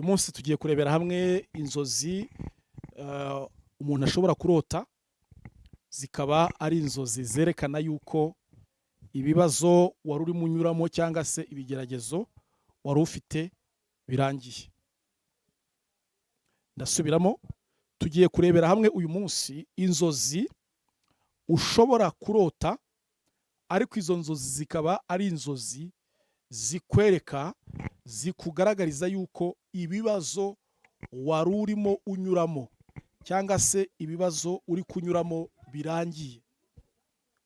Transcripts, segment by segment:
Uyu munsi tugiye kurebera hamwe inzozi umuntu ashobora kurota, zikaba ari inzozi zerekana yuko ibibazo wari urimo unyuramo cyangwa se ibigeragezo wari ufite birangiye. Ndasubiramo, tugiye kurebera hamwe uyu munsi inzozi ushobora kurota, ariko izo nzozi zikaba ari inzozi zikwereka, zikugaragariza yuko ibibazo wari urimo unyuramo cyangwa se ibibazo uri kunyuramo birangiye.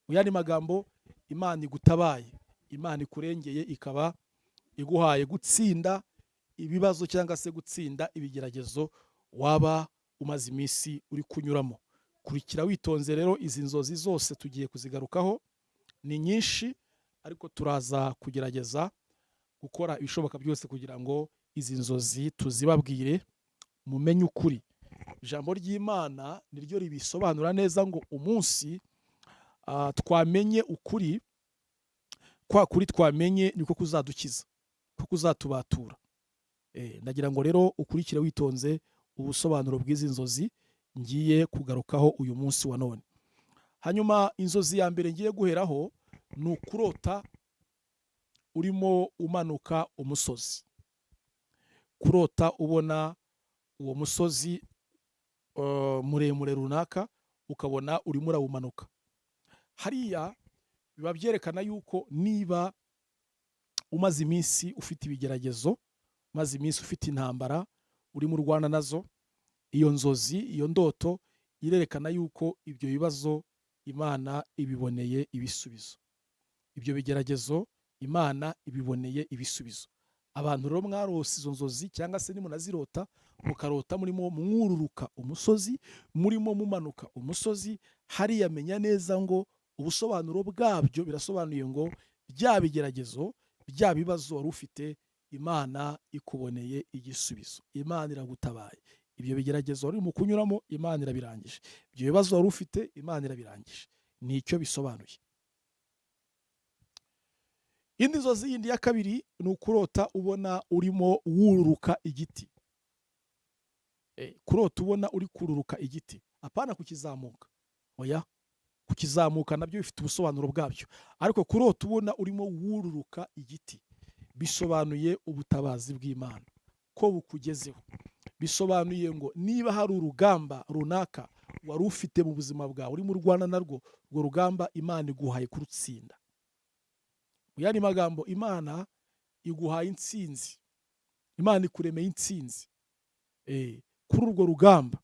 Mu yandi magambo, Imana igutabaye, Imana ikurengeye, ikaba iguhaye gutsinda ibibazo cyangwa se gutsinda ibigeragezo waba umaze iminsi uri kunyuramo. Kurikira witonze rero, izi nzozi zose tugiye kuzigarukaho, ni nyinshi, ariko turaza kugerageza gukora ibishoboka byose kugira ngo izi nzozi tuzibabwire, mumenye ukuri. Ijambo ry'Imana niryo ribisobanura neza ngo umunsi twamenye ukuri, kwa kuri twamenye niko kuzadukiza, ko kuzatubatura. Ndagira ngo rero ukurikire witonze ubusobanuro bw'izi nzozi ngiye kugarukaho uyu munsi wa none. Hanyuma inzozi ya mbere ngiye guheraho ni ukurota urimo umanuka umusozi. Kurota ubona uwo musozi muremure runaka, ukabona urimo urawumanuka. Hariya biba byerekana yuko niba umaze iminsi ufite ibigeragezo, umaze iminsi ufite intambara urimo urwana nazo, iyo nzozi, iyo ndoto irerekana yuko ibyo bibazo Imana ibiboneye ibisubizo. Ibyo bigeragezo Imana ibiboneye ibisubizo. Abantu rero mwarose izo nzozi cyangwa se nimunazirota, mukarota murimo mwururuka umusozi, murimo mumanuka umusozi, hariya menya neza ngo ubusobanuro bwabyo birasobanuye ngo bya bigeragezo, bya bibazo wari ufite, Imana ikuboneye igisubizo. Imana iragutabaye. Ibyo bigeragezo wari urimo kunyuramo, Imana irabirangije. Ibyo bibazo wari ufite, Imana irabirangije. Ni icyo bisobanuye. Indi nzozi yindi ya kabiri ni ukurota ubona urimo wururuka igiti. Kurota ubona uri kururuka igiti, apana kukizamuka. Oya, kukizamuka nabyo bifite ubusobanuro bwabyo, ariko kurota ubona urimo wururuka igiti bisobanuye ubutabazi bw'Imana ko bukugezeho. Bisobanuye ngo niba hari urugamba runaka wari ufite mu buzima bwawe urimo urwana narwo, urwo rugamba Imana iguhaye kurutsinda. Mu yandi magambo, Imana iguhaye intsinzi, Imana ikuremeye intsinzi. Kuri urwo rugamba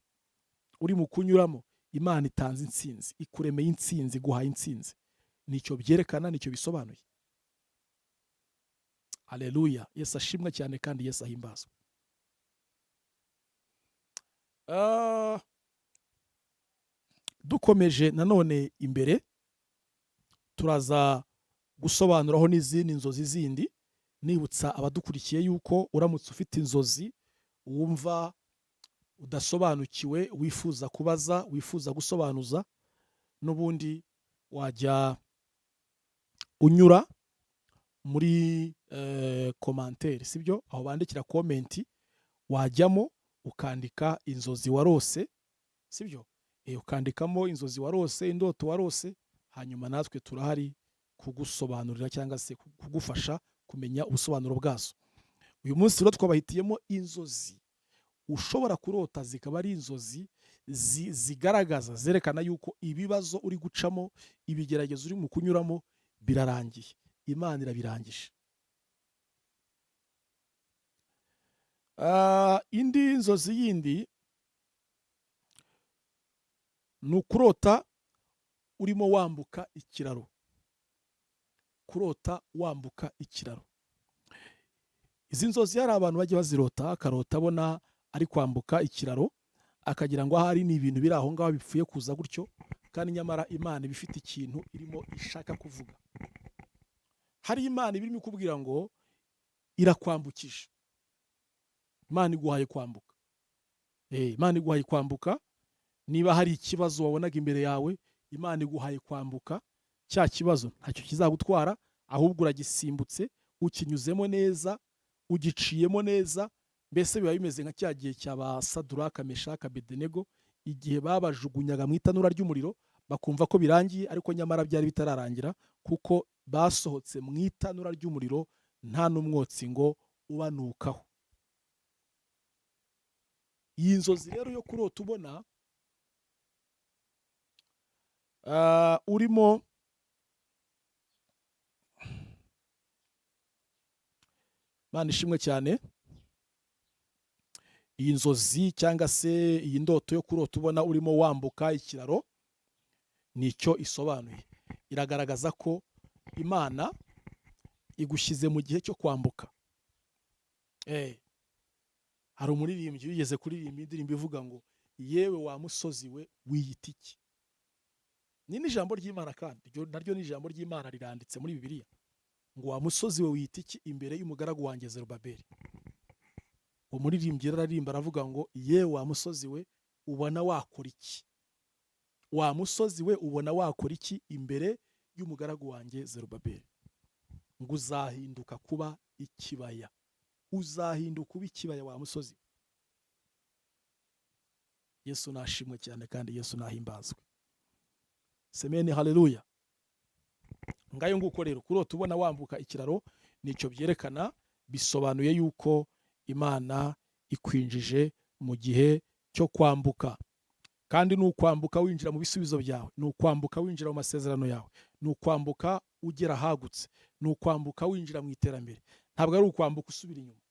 uri mu kunyuramo, Imana itanze intsinzi, ikuremeye intsinzi, iguhaye intsinzi. Nicyo byerekana, nicyo bisobanuye. Haleluya, Yesu ashimwe cyane kandi Yesu ahimbazwe. Dukomeje nanone imbere, turaza gusobanuraho n'izindi nzozi zindi, nibutsa abadukurikiye yuko uramutse ufite inzozi wumva udasobanukiwe, wifuza kubaza, wifuza gusobanuza, n'ubundi wajya unyura muri commentaire, sibyo? Aho bandikira comment, wajyamo ukandika inzozi warose, sibyo? Ukandikamo inzozi warose, indoto warose, hanyuma natwe turahari kugusobanurira cyangwa se kugufasha kumenya ubusobanuro bwazo. Uyu munsi rero twabahitiyemo inzozi ushobora kurota zikaba ari inzozi zigaragaza, zerekana yuko ibibazo uri gucamo, ibigeragezo uri mu kunyuramo birarangiye, Imana irabirangije. Indi nzozi yindi ni ukurota urimo wambuka ikiraro. Kurota wambuka ikiraro. Izi nzozi hari abantu bajya bazirota, akarota abona ari kwambuka ikiraro, akagira ngo ahari ni ibintu biri aho ngaho bipfuye kuza gutyo, kandi nyamara Imana iba ifite ikintu irimo ishaka kuvuga. Hari Imana iba irimo ikubwira ngo irakwambukije. Imana iguhaye kwambuka. Imana iguhaye kwambuka. Niba hari ikibazo wabonaga imbere yawe, Imana iguhaye kwambuka. Cya kibazo ntacyo kizagutwara, ahubwo uragisimbutse, ukinyuzemo neza, ugiciyemo neza, Mbese biba bimeze nka cya gihe cya ba Saduraka, Meshaka, Abedenego, igihe babajugunyaga mu itanura ry'umuriro bakumva ko birangiye, ariko nyamara byari bitararangira, kuko basohotse mu itanura ry'umuriro nta n'umwotsi ngo ubanukaho. Iyi nzozi rero yo kurota ubona urimo Imana ishimwe cyane. Iyi nzozi cyangwa se iyi ndoto yo kurota ubona urimo wambuka ikiraro nicyo isobanuye. Iragaragaza ko Imana igushyize mu gihe cyo kwambuka. Hari umuririmbyi wigeze kuririmba indirimbo ivuga ngo yewe wa musozi we wiyita iki? Ni n'ijambo ry'Imana kandi naryo ni ijambo ry'Imana riranditse muri Bibiliya ngo wa musozi we wiyita iki imbere y'umugaragu wanjye Zerubabeli. Uwo muririmbyi araririmba aravuga ngo yewe wa musozi we ubona wakora iki? Wa musozi we ubona wakora iki imbere y'umugaragu wanjye Zerubabeli? Ngo uzahinduka kuba ikibaya. Uzahinduka uba ikibaya wa musozi. Yesu nashimwe cyane kandi Yesu nahimbazwe. Semeni haleluya. Ngayo nguko rero kurota ubona wambuka ikiraro nicyo byerekana, bisobanuye yuko Imana ikwinjije mu gihe cyo kwambuka. Kandi ni ukwambuka winjira mu bisubizo byawe, ni ukwambuka winjira mu masezerano yawe, ni ukwambuka ugera ahagutse, ni ukwambuka winjira mu iterambere. Ntabwo ari ukwambuka usubira inyuma.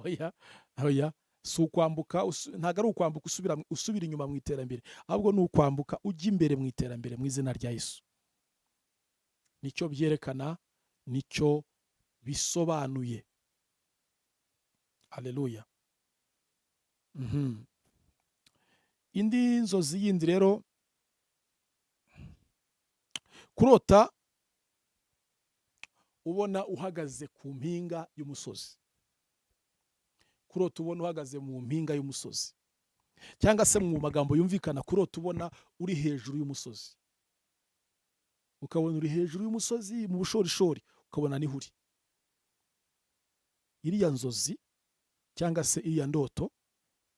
Oya, oya, si ukwambuka, ntabwo ari ukwambuka usubira inyuma mu iterambere, ahubwo ni ukwambuka ujya imbere mu iterambere mu izina rya Yesu. Nicyo byerekana, nicyo bisobanuye. Haleluya. Indi nzozi yindi rero, kurota ubona uhagaze ku mpinga y'umusozi. Kurota ubona uhagaze mu mpinga y'umusozi, cyangwa se mu magambo yumvikana, kurota ubona uri hejuru y'umusozi, ukabona uri hejuru y'umusozi mu bushorishori, ukabona niho uri. Iriya nzozi cyangwa se iriya ndoto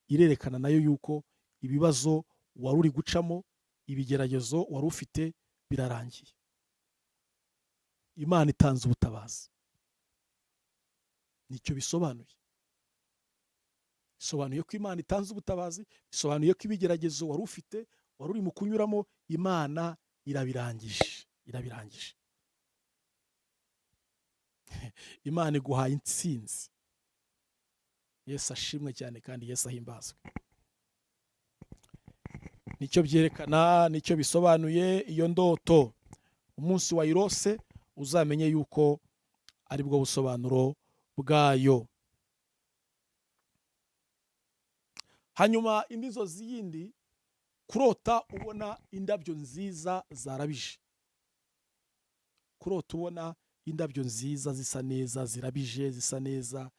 irerekana nayo yuko ibibazo wari uri gucamo, ibigeragezo wari ufite birarangiye. Imana itanze ubutabazi. Nicyo bisobanuye. Bisobanuye ko Imana itanze ubutabazi, bisobanuye ko ibigeragezo wari ufite, wari uri mu kunyuramo, Imana irabirangije, irabirangije. Imana iguhaye intsinzi. Yesu ashimwe cyane kandi Yesu ahimbazwe. Nicyo byerekana, nicyo bisobanuye iyo ndoto. Umunsi wayirose uzamenye yuko aribwo busobanuro bwayo. Hanyuma indi nzozi yindi, kurota ubona indabyo nziza zarabije. Kurota ubona indabyo nziza zisa neza, zirabije, zisa neza,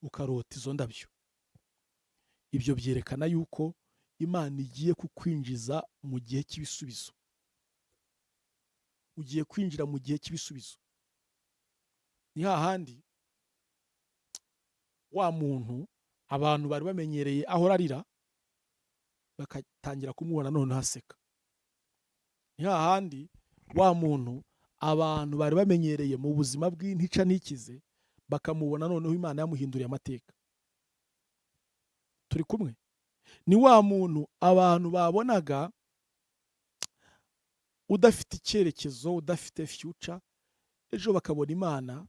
ukarota izo ndabyo. Ibyo byerekana yuko Imana igiye kukwinjiza mu gihe cy'ibisubizo. Ugiye kwinjira mu gihe cy'ibisubizo. Ni hahandi wa muntu abantu bari bamenyereye ahora arira, bakatangira kumubona noneho aseka. Ni hahandi wa muntu abantu bari bamenyereye mu buzima bw'intica ntikize, bakamubona noneho Imana yamuhinduriye amateka. Turi kumwe? Ni wa muntu abantu babonaga udafite icyerekezo, udafite future, ejo bakabona Imana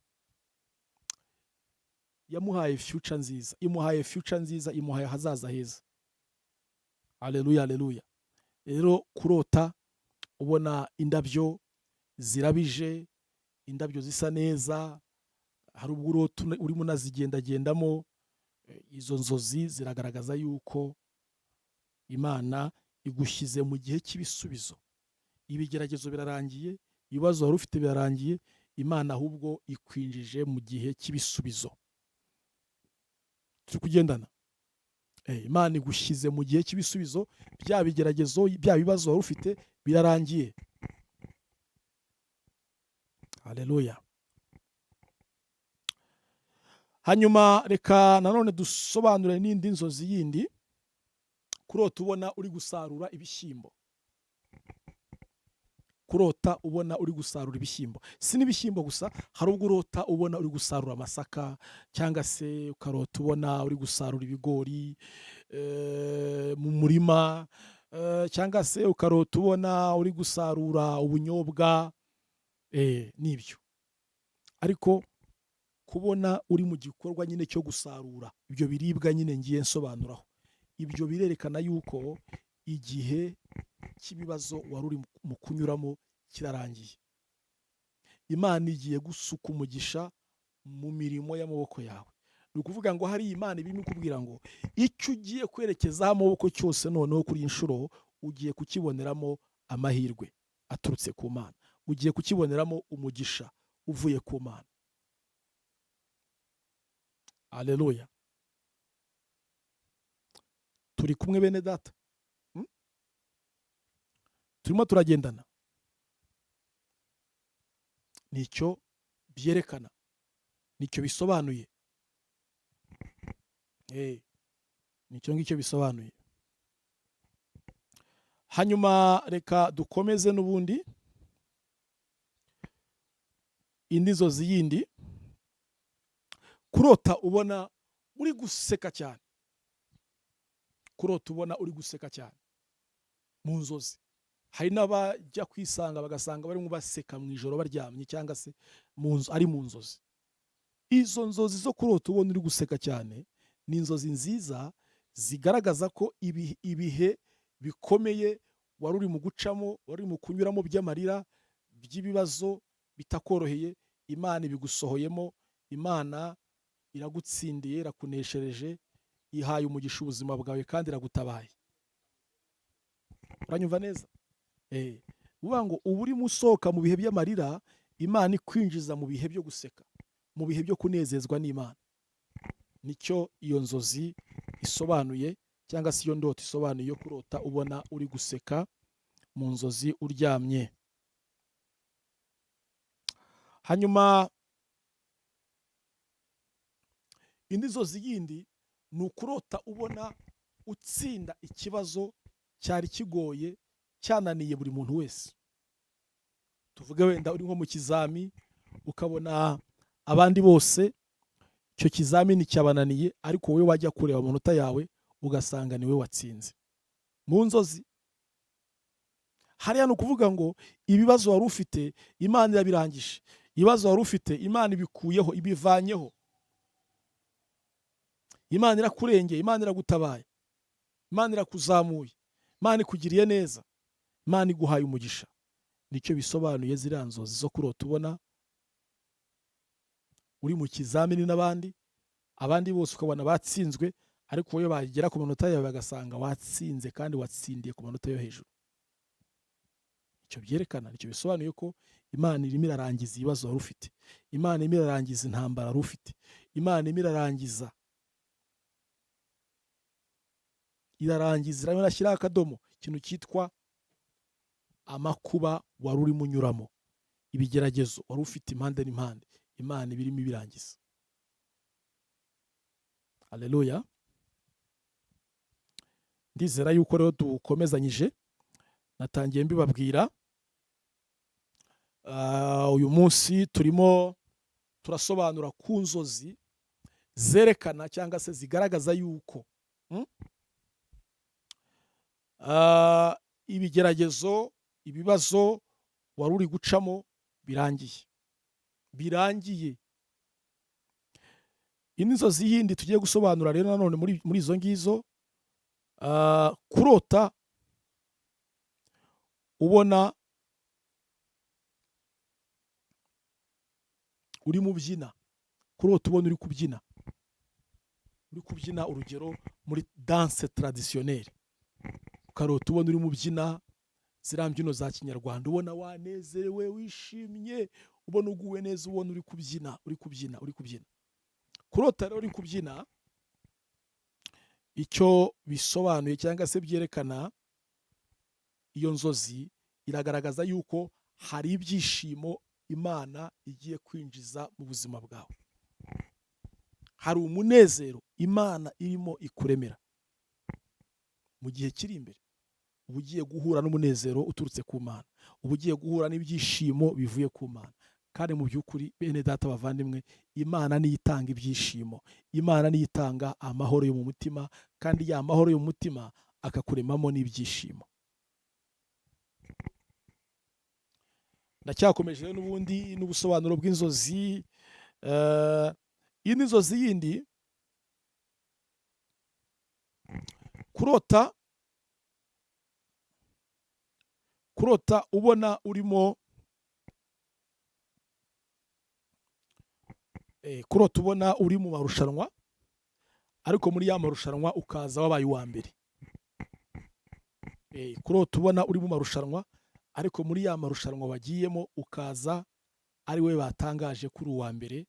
yamuhaye future nziza, imuhaye future nziza, imuhaye ahazaza heza. Haleluya, haleluya. Rero kurota ubona indabyo zirabije, indabyo zisa neza, hari ubwo urota urimo unazigendagendamo, izo nzozi ziragaragaza yuko Imana igushyize mu gihe cy'ibisubizo. Ibigeragezo birarangiye, ibibazo wari ufite birarangiye, Imana ahubwo ikwinjije mu gihe cy'ibisubizo. Turi kugendana. Imana igushyize mu gihe cy'ibisubizo, bya bigeragezo, bya bibazo wari ufite birarangiye. Haleluya. Hanyuma reka nanone dusobanure n'indi nzozi yindi, kurota ubona uri gusarura ibishyimbo. Kurota ubona uri gusarura ibishyimbo, si n'ibishyimbo gusa, hari ubwo urota ubona uri gusarura amasaka, cyangwa se ukarota ubona uri gusarura ibigori mu murima, cyangwa se ukarota ubona uri gusarura ubunyobwa, n'ibyo. Ariko kubona uri mu gikorwa nyine cyo gusarura ibyo biribwa nyine ngiye nsobanuraho, ibyo birerekana yuko igihe cy'ibibazo wari uri mu kunyuramo kirarangiye. Imana igiye gusuka umugisha mu mirimo y'amaboko yawe. Ni ukuvuga ngo hari Imana ibirimo ikubwira ngo icyo ugiye kwerekezaho amaboko cyose noneho kuri iyi nshuro ugiye kukiboneramo amahirwe aturutse ku Mana, ugiye kukiboneramo umugisha uvuye ku Mana. Aleluya. Turi kumwe bene data, turimo turagendana. Nicyo byerekana, nicyo bisobanuye, nicyo ngicyo bisobanuye. Hanyuma reka dukomeze n'ubundi indi nzozi yindi, kurota ubona uri guseka cyane. Kurota ubona uri guseka cyane mu nzozi. Hari n'abajya kwisanga bagasanga barimo baseka mu ijoro baryamye, cyangwa se mu nzu ari mu nzozi. Izo nzozi zo kurota ubona uri guseka cyane ni inzozi nziza zigaragaza ko ibihe bikomeye wari uri mu gucamo, wari uri mu kunyuramo by'amarira, by'ibibazo bitakoroheye, Imana ibigusohoyemo, Imana iragutsindiye, irakuneshereje, ihaye umugisha ubuzima bwawe kandi iragutabaye. Uranyumva neza? Uvuga ngo uba urimo usohoka mu bihe by'amarira, Imana ikwinjiza mu bihe byo guseka, mu bihe byo kunezezwa n'Imana. Nicyo iyo nzozi isobanuye, cyangwa se iyo ndoto isobanuye yo kurota ubona uri guseka mu nzozi uryamye. Hanyuma indi nzozi yindi ni ukurota ubona utsinda ikibazo cyari kigoye, cyananiye buri muntu wese. Tuvuge wenda uri nko mu kizami, ukabona abandi bose icyo kizamini cyabananiye, ariko wowe wajya kureba amanota yawe ugasanga niwe watsinze mu nzozi. Hariya ni ukuvuga ngo ibibazo wari ufite Imana irabirangije, ibibazo wari ufite Imana ibikuyeho, ibivanyeho, Imana irakurengeye, Imana iragutabaye, Imana irakuzamuye, Imana ikugiriye neza, Imana iguhaye umugisha. Nicyo bisobanuye ziriya nzozi zo kurota ubona uri mu kizamini n'abandi, abandi bose ukabona batsinzwe, ariko wowe bagera ku manota yawe bagasanga watsinze kandi watsindiye ku manota yo hejuru. Icyo byerekana, nicyo bisobanuye ko Imana irimo irarangiza ibibazo wari ufite, Imana irimo irarangiza intambara wari ufite, Imana irimo irarangiza, irimo irashyiraho akadomo ikintu cyitwa amakuba wari urimo unyuramo, ibigeragezo wari ufite impande n'impande, Imana ibirimo ibirangiza. Haleluya. Ndizera yuko rero dukomezanyije, natangiye mbibabwira. Uyu munsi turimo turasobanura ku nzozi zerekana cyangwa se zigaragaza yuko ibigeragezo, ibibazo wari uri gucamo birangiye, birangiye. Indi nzozi yindi tugiye gusobanura rero nanone muri izo ngizo, kurota ubona uri mu byina, kurota ubona uri kubyina, uri kubyina urugero muri danse traditionnelle, ukarota ubona uri mu byina ziriya mbyino za kinyarwanda, ubona wanezerewe, wishimye, ubona uguwe neza, ubona uri kubyina, uri kubyina, uri kubyina. Kurota rero uri kubyina, icyo bisobanuye cyangwa se byerekana, iyo nzozi iragaragaza yuko hari ibyishimo Imana igiye kwinjiza mu buzima bwawe. Hari umunezero Imana irimo ikuremera mu gihe kiri imbere. Uba ugiye guhura n'umunezero uturutse ku Mana, uba ugiye guhura n'ibyishimo bivuye ku Mana. Kandi mu by'ukuri bene data bavandimwe, Imana niyo itanga ibyishimo, Imana niyo itanga amahoro yo mu mutima, kandi ya mahoro yo mu mutima akakuremamo n'ibyishimo. Ndacyakomeje rero n'ubundi n'ubusobanuro bw'inzozi. Iyi ni inzozi yindi, kurota ubona urimo kurota ubona uri mu marushanwa, ariko muri ya marushanwa ukaza wabaye uwa mbere. Kurota ubona uri mu marushanwa, ariko muri ya marushanwa wagiyemo ukaza ari we batangaje kuri uwa mbere,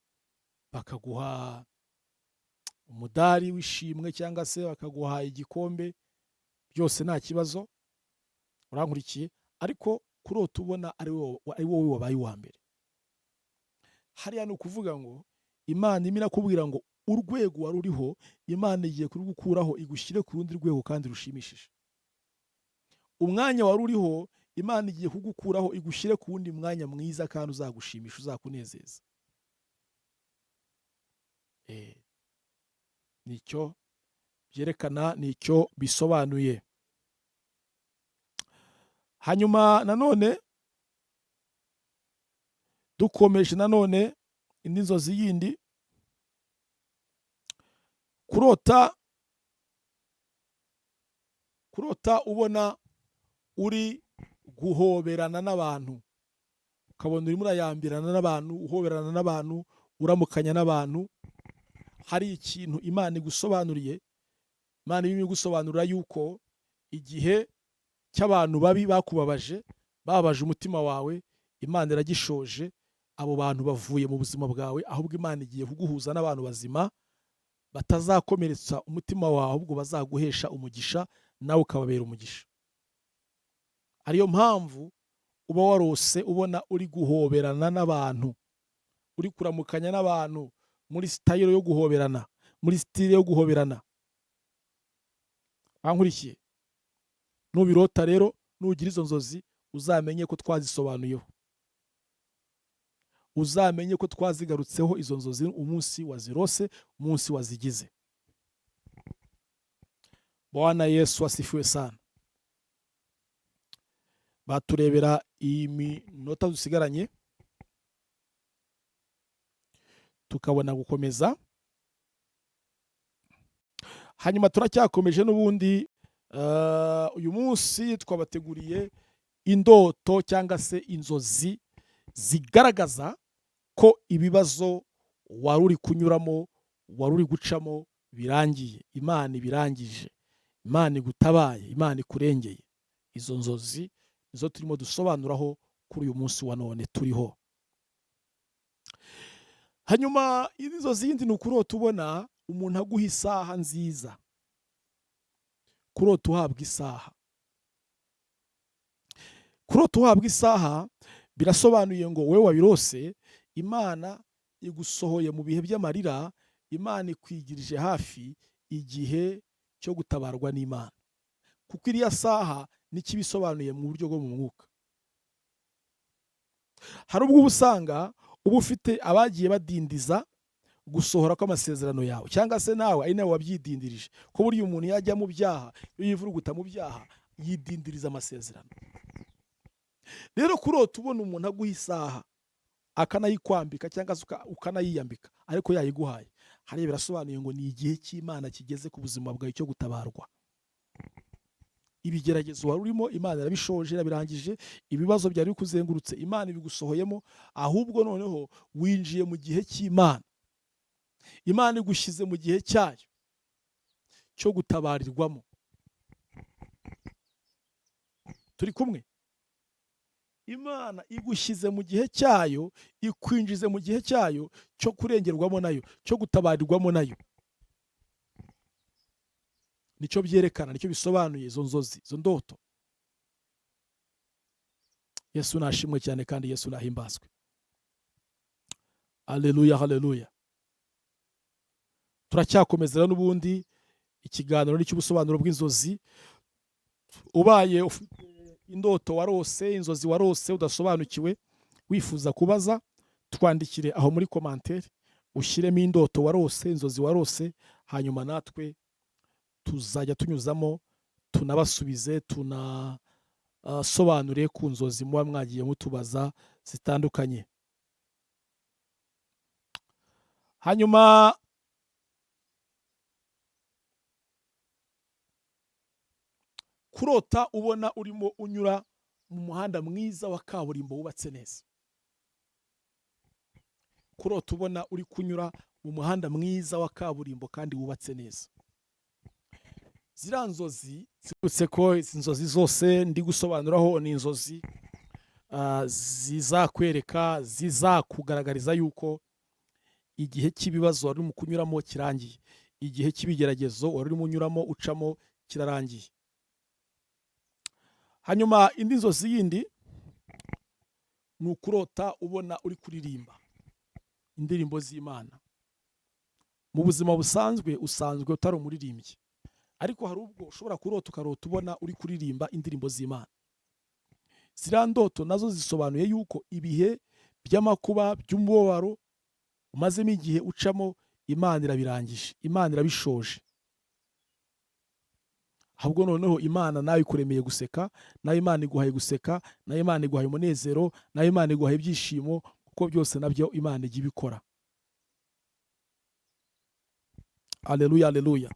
bakaguha umudari w'ishimwe cyangwa se bakaguha igikombe, byose nta kibazo, urankurikiye. Ariko kurota ubona ari wowe wabaye uwa mbere, hariya ni ukuvuga ngo Imana irimo irakubwira ngo urwego wari uriho Imana igiye kurugukuraho igushyire ku rundi rwego kandi rushimishije. Umwanya wari uriho Imana igiye kugukuraho igushyire ku wundi mwanya mwiza kandi uzagushimisha, uzakunezeza. Nicyo byerekana, nicyo bisobanuye. Hanyuma nanone dukomeje nanone indi nzozi yindi, kurota ubona uri guhoberana n'abantu, ukabona urimo urayambirana n'abantu, uhoberana n'abantu, uramukanya n'abantu. Hari ikintu Imana igusobanuriye. Imana irimo igusobanurira yuko igihe cy'abantu babi bakubabaje, bababaje umutima wawe, Imana iragishoje. Abo bantu bavuye mu buzima bwawe, ahubwo Imana igiye kuguhuza n'abantu bazima batazakomeretsa umutima wawe, ahubwo bazaguhesha umugisha, nawe ukababera umugisha. Ariyo mpamvu uba warose ubona uri guhoberana n'abantu, uri kuramukanya n'abantu muri sitayiro yo guhoberana, muri sitire yo guhoberana. Bankurikiye, nubirota rero, nugira izo nzozi, uzamenye ko twazisobanuyeho, uzamenye ko twazigarutseho izo nzozi umunsi wazirose, umunsi wazigize. Bwana Yesu asifiwe sana. Baturebera iyi minota dusigaranye tukabona gukomeza. Hanyuma turacyakomeje n'ubundi. Uyu munsi twabateguriye indoto cyangwa se inzozi zigaragaza ko ibibazo wari uri kunyuramo, wari uri gucamo birangiye, Imana ibirangije, Imana igutabaye, Imana ikurengeye. Izo nzozi nizo turimo dusobanuraho kuri uyu munsi wa none turiho. Hanyuma inzozi yindi ni ukurota ubona umuntu aguha isaha nziza, kurota uhabwa isaha. Kurota uhabwa isaha birasobanuye ngo wowe wabirose, Imana igusohoye mu bihe by'amarira, Imana ikwigirije hafi igihe cyo gutabarwa n'Imana. Kuko iriya saha nicyo ibisobanuye mu buryo bwo mu mwuka. Hari ubwo usanga uba ufite abagiye badindiza gusohora kw'amasezerano yawe, cyangwa se nawe ari nawe wabyidindirije. Ko buriya umuntu yajya mu byaha, iyo yivuruguta mu byaha, yidindiriza amasezerano. Rero kurota ubona umuntu aguha isaha akanayikwambika cyangwa se ukanayiyambika ariko yayiguhaye, hariya birasobanuye ngo ni igihe cy'Imana kigeze ku buzima bwawe cyo gutabarwa. Ibigeragezo wari urimo Imana irabishoje, irabirangije. Ibibazo byari bikuzengurutse Imana ibigusohoyemo, ahubwo noneho winjiye mu gihe cy'Imana. Imana igushyize mu gihe cyayo cyo gutabarirwamo. Turi kumwe? Imana igushyize mu gihe cyayo, ikwinjize mu gihe cyayo cyo kurengerwamo nayo, cyo gutabarirwamo nayo. Nicyo byerekana, nicyo bisobanuye izo nzozi, izo ndoto. Yesu nashimwe cyane kandi Yesu nahimbazwe. Haleluya, haleluya. Turacyakomeza n'ubundi ikiganiro n'icy'ubusobanuro bw'inzozi. Ubaye ufite indoto warose, inzozi warose udasobanukiwe, wifuza kubaza, twandikire aho muri commentaire, ushyiremo indoto warose, inzozi warose, hanyuma natwe tuzajya tunyuzamo tunabasubize, tunasobanure ku nzozi muba mwagiye mutubaza zitandukanye. Hanyuma kurota ubona urimo unyura mu muhanda mwiza wa kaburimbo wubatse neza. Kurota ubona uri kunyura mu muhanda mwiza wa kaburimbo kandi wubatse neza. Ziriya nzozi zibutse ko izi nzozi zose ndi gusobanuraho ni inzozi zizakwereka, zizakugaragariza yuko igihe cy'ibibazo wari urimo kunyuramo kirangiye, igihe cy'ibigeragezo wari urimo unyuramo ucamo kirarangiye. Hanyuma indi nzozi yindi ni ukurota ubona uri kuririmba indirimbo z'Imana. Mu buzima busanzwe usanzwe utari umuririmbyi, ariko hari ubwo ushobora kurota ukarota ubona uri kuririmba indirimbo z'Imana. Ziriya ndoto nazo zisobanuye yuko ibihe by'amakuba, by'umubabaro umazemo igihe ucamo, Imana irabirangije, Imana irabishoje. Ahubwo noneho Imana nawe ikuremeye guseka, nawe Imana iguhaye guseka, nawe Imana iguhaye umunezero, nawe Imana iguhaye ibyishimo, kuko byose nabyo Imana ijya ibikora. Aleluya, aleluya.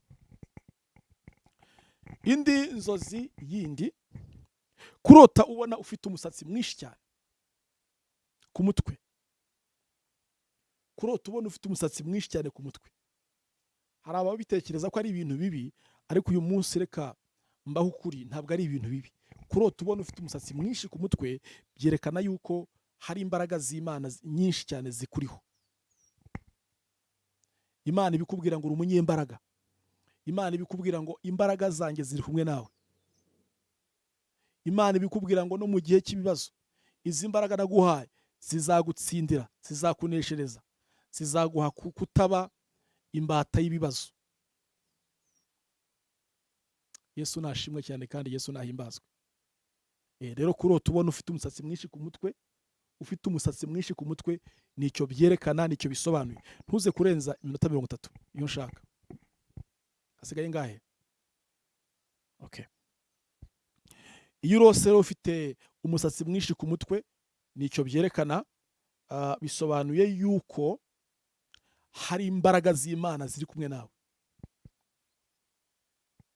Indi nzozi yindi, kurota ubona ufite umusatsi mwinshi cyane ku mutwe. Kurota ubona ufite umusatsi mwinshi cyane ku mutwe. Hari ababitekereza ko ari ibintu bibi, ariko uyu munsi reka mbaho ukuri, ntabwo ari ibintu bibi. Kurota ubona ufite umusatsi mwinshi ku mutwe byerekana yuko hari imbaraga z'Imana nyinshi cyane zikuriho. Imana ibikubwira ngo uri umunyembaraga. Imana ibikubwira ngo imbaraga zanjye ziri kumwe nawe. Imana ibikubwira ngo no mu gihe cy'ibibazo izi mbaraga naguhaye zizagutsindira, zizakuneshereza, zizaguha kutaba imbata y'ibibazo. Yesu nashimwe cyane kandi Yesu nahimbazwe. Rero kurota ubona ufite umusatsi mwinshi ku mutwe, ufite umusatsi mwinshi ku mutwe, nicyo byerekana, nicyo bisobanuye. Ntuze kurenza iminota 30 iyo nshaka. Hasigaye ngahe? Okay. Iyo urose rero ufite umusatsi mwinshi ku mutwe, nicyo byerekana, bisobanuye yuko hari imbaraga z'Imana ziri kumwe nawe.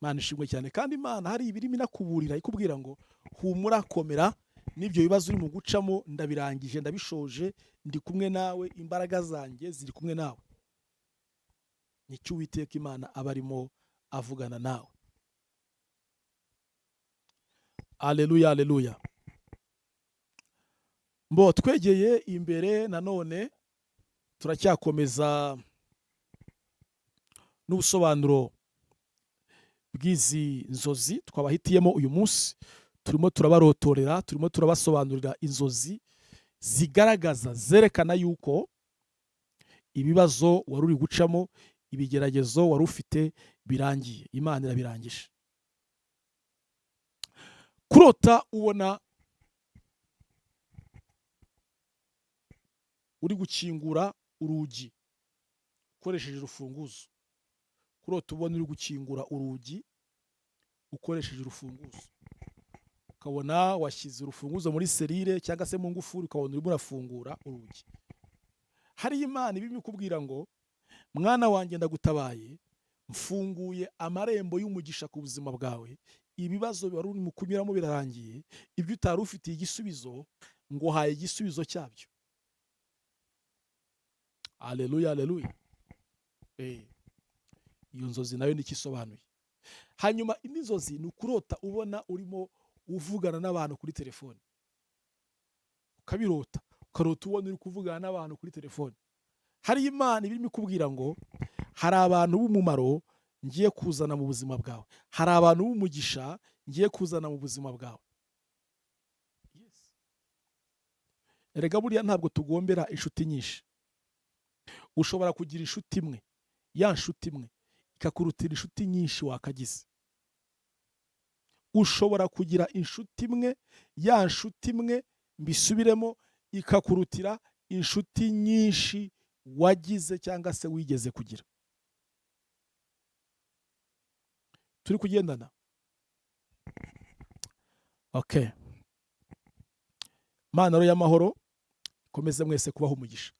Imana ishimwe cyane kandi Imana hari ibirimo inakuburira ikubwira ngo humura, komera, n'ibyo bibazo urimo gucamo ndabirangije, ndabishoje, ndi kumwe nawe, imbaraga zanjye ziri kumwe nawe. Nicyo Uwiteka Imana aba arimo avugana nawe. Aleluya, aleluya. Mbo twegeye imbere nanone turacyakomeza n'ubusobanuro bw'izi nzozi twabahitiyemo uyu munsi. Turimo turabarotorera, turimo turabasobanurira inzozi zigaragaza, zerekana yuko ibibazo wari uri gucamo, ibigeragezo wari ufite birangiye, Imana irabirangije. Kurota ubona uri gukingura urugi ukoresheje urufunguzo. Kurota ubona uri gukingura urugi ukoresheje urufunguzo, ukabona washyize urufunguzo muri serire cyangwa se mu ngufuri, ukabona urimo urafungura urugi. Hari Imana ibimo ikubwira ngo mwana wanjye ndagutabaye, mfunguye amarembo y'umugisha ku buzima bwawe, ibibazo wari urimo kunyuramo birarangiye, ibyo utari ufitiye igisubizo nguhaye igisubizo cyabyo. Aleluya, aleluya. Iyo nzozi nayo nicyo isobanuye. Hanyuma indi nzozi ni ukurota ubona urimo uvugana n'abantu kuri telefone. Ukabirota, ukarota ubona uri kuvugana n'abantu kuri telefone. Hari Imana ibirimo ikubwira ngo hari abantu b'umumaro ngiye kuzana mu buzima bwawe, hari abantu b'umugisha ngiye kuzana mu buzima bwawe. Yes. Erega buriya ntabwo tugombera inshuti nyinshi. Ushobora kugira inshuti imwe Ya nshuti imwe ikakurutira inshuti nyinshi wakagize. Ushobora kugira inshuti imwe, ya nshuti imwe, mbisubiremo, ikakurutira inshuti nyinshi wagize cyangwa se wigeze kugira. Turi kugendana? Okay. Imana rero y'amahoro ikomeze mwese kubaha umugisha.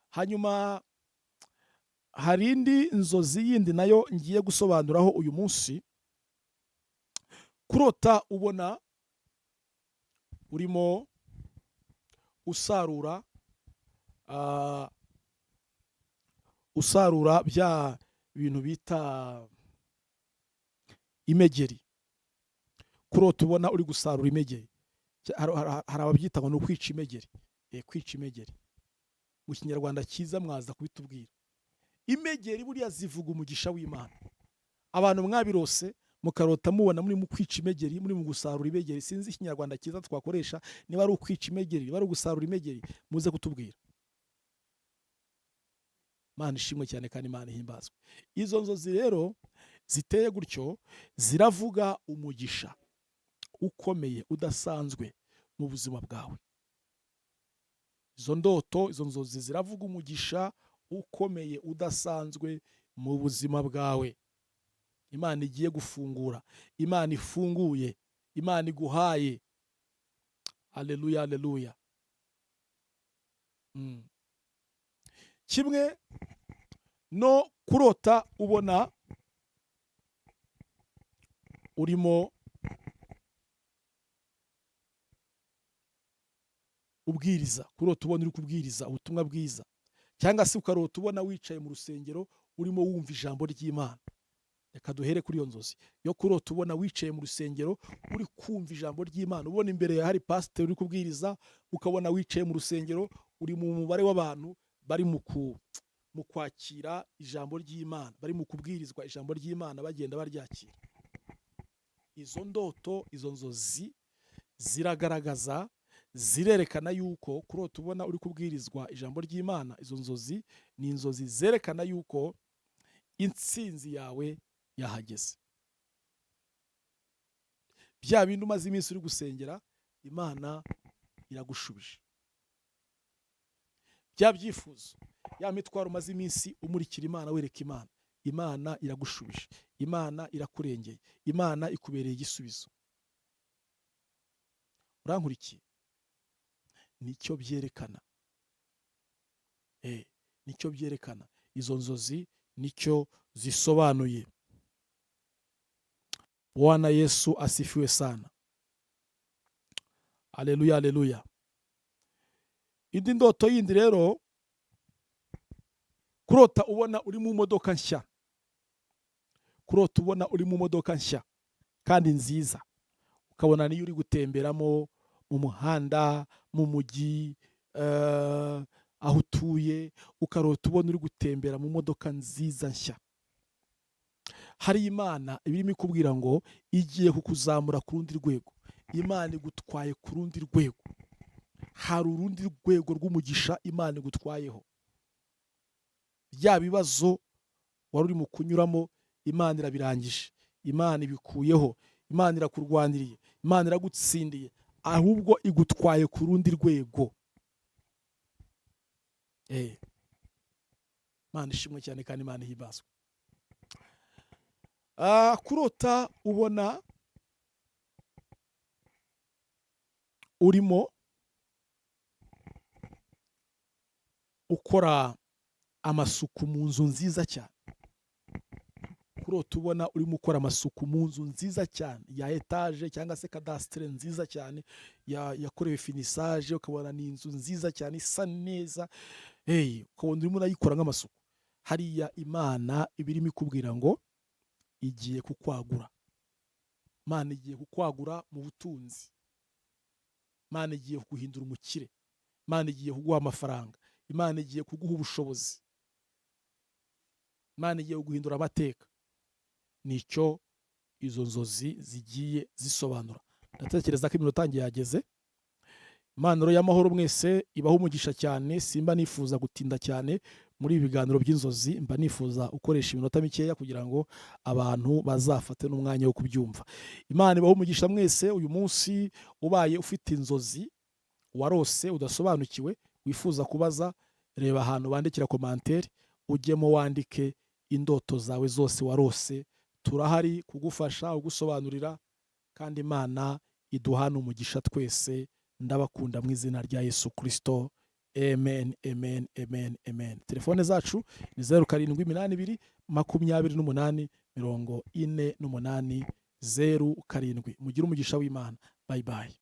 Hanyuma hari indi nzozi yindi nayo ngiye gusobanuraho uyu munsi. Kurota ubona urimo usarura, usarura bya bintu bita imegeri. Kurota ubona uri gusarura imegeri, hari ababyita ngo ni ukwica imegeri. Kwica imegeri mu Kinyarwanda cyiza mwaza kubitubwira. Imegeri buriya zivuga umugisha w'Imana. Abantu mwabirose mukarota mubona muri mu kwica imegeri, muri mu gusarura imegeri, sinzi Ikinyarwanda cyiza twakoresha, niba ari ukwica imegeri, niba ari ugusarura imegeri, muze kutubwira. Imana ishimwe cyane kandi Imana ihimbazwe. Izo nzozi rero ziteye gutyo ziravuga umugisha ukomeye udasanzwe mu buzima bwawe. Izo ndoto, izo nzozi ziravuga umugisha ukomeye udasanzwe mu buzima bwawe. Imana igiye gufungura, Imana ifunguye, Imana iguhaye. Haleluya, haleluya. Kimwe no kurota ubona urimo ubwiriza, kurota ubona uri kubwiriza ubutumwa bwiza, cyangwa se ukarota ubona wicaye mu rusengero urimo wumva ijambo ry'Imana. Reka duhere kuri iyo nzozi yo kurota ubona wicaye mu rusengero uri kumva ijambo ry'Imana, ubona imbere yawe hari pasiteri uri kubwiriza, ukabona wicaye mu rusengero uri mu mubare w'abantu bari mu kwakira ijambo ry'Imana, bari mu kubwirizwa ijambo ry'Imana bagenda baryakira. Izo ndoto, izo nzozi ziragaragaza, zirerekana yuko kurota ubona uri kubwirizwa ijambo ry'Imana, izo nzozi ni inzozi zerekana yuko intsinzi yawe yahageze. Bya bindi umaze iminsi uri gusengera, Imana iragushubije. Bya byifuzo, ya mitwaro umaze iminsi umurikira Imana, wereka Imana, Imana iragushubije, Imana irakurengeye, Imana ikubereye igisubizo. Urankurikiye? Nicyo byerekana. Nicyo byerekana. Izo nzozi nicyo zisobanuye. Bwana Yesu asifiwe sana. Haleluya, haleluya. Indi ndoto yindi rero, kurota ubona uri mu modoka nshya. Kurota ubona uri mu modoka nshya kandi nziza, ukabona niyo uri gutemberamo mu muhanda, mu mujyi, aho utuye, ukarota ubona uri gutembera mu modoka nziza nshya. Hari Imana ibirimo ikubwira ngo igiye kukuzamura ku rundi rwego. Imana igutwaye ku rundi rwego. Hari urundi rwego rw'umugisha Imana igutwayeho. Bya bibazo wari urimo kunyuramo, Imana irabirangije, Imana ibikuyeho, Imana irakurwaniriye, Imana iragutsindiye, ahubwo igutwaye ku rundi rwego. Imana ishimwe cyane kandi Imana ihimbazwe. Kurota ubona urimo ukora amasuku mu nzu nziza cyane. Kurota ubona urimo ukora amasuku mu nzu nziza cyane ya etaje cyangwa se kadasitire nziza cyane yakorewe finisage, ukabona ni inzu nziza cyane isa neza, ukabona urimo urayikora nk'amasuku. Hariya Imana iba irimo ikubwira ngo igiye kukwagura. Imana igiye kukwagura mu butunzi. Imana igiye kuguhindura umukire. Imana igiye kuguha amafaranga. Imana igiye kuguha ubushobozi. Imana igiye kuguhindura amateka. Nicyo izo nzozi zigiye zisobanura. Ndatekereza ko iminota yanjye yageze. Imana rero y'amahoro mwese ibahe umugisha cyane, simba nifuza gutinda cyane Muri ibi biganiro by'inzozi mba nifuza gukoresha iminota mikeya kugira ngo abantu bazafate n'umwanya wo kubyumva. Imana ibahe umugisha mwese. Uyu munsi ubaye ufite inzozi warose udasobanukiwe, wifuza kubaza, reba ahantu bandikira commentaire, ujyemo wandike indoto zawe zose warose. Turahari kugufasha, ugusobanurira, kandi Imana iduhana umugisha twese. Ndabakunda mu izina rya Yesu Kirisito. Amen, amen, amen, amen. Telefone zacu ni 0782 28 48 07. Mugire umugisha w'Imana. Bye bye.